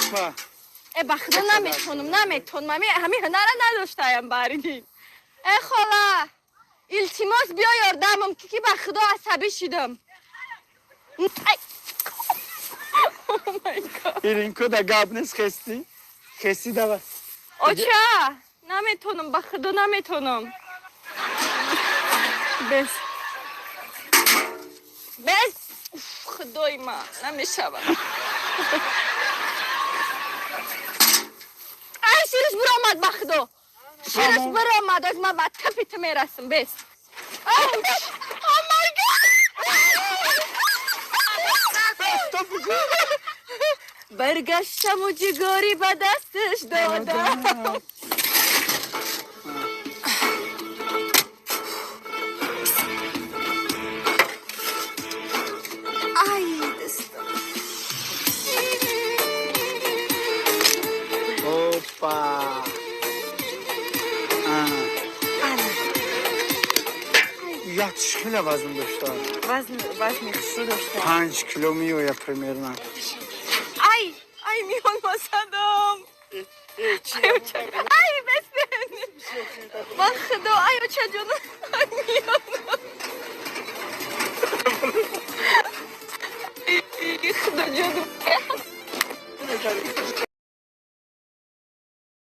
Опа. Э, ба худо, наметонам, наметонам. Ҳами ҳунара надоштаям баридин. Э, хола, илтимос, биё ёрдамам, ки ба худо асабӣ шидам. Ай! Oh my God. Иринко да гап нест, хести. Хести, давай. Оча, наметонам, ба худо, наметонам. Бес. Бес. Уф, худои ман, намешавад. Ай, шириш биромад, ба худо. Шириш биромад, аз ман ба тапи ту мерасам, бес. Oh my God! Стоп. Баргаштаму ҷигарӣ ба дасташ додам. Ай, дастам. Опа. А. Ана. Як хеле вазн дошта. Вазни хушрӯ дошта. 5 кило меояд примерно. Ай, ай, миён масадам. Ай, оча. Ай, бес. Ба худо, ай, очаҷон. Ай, миён.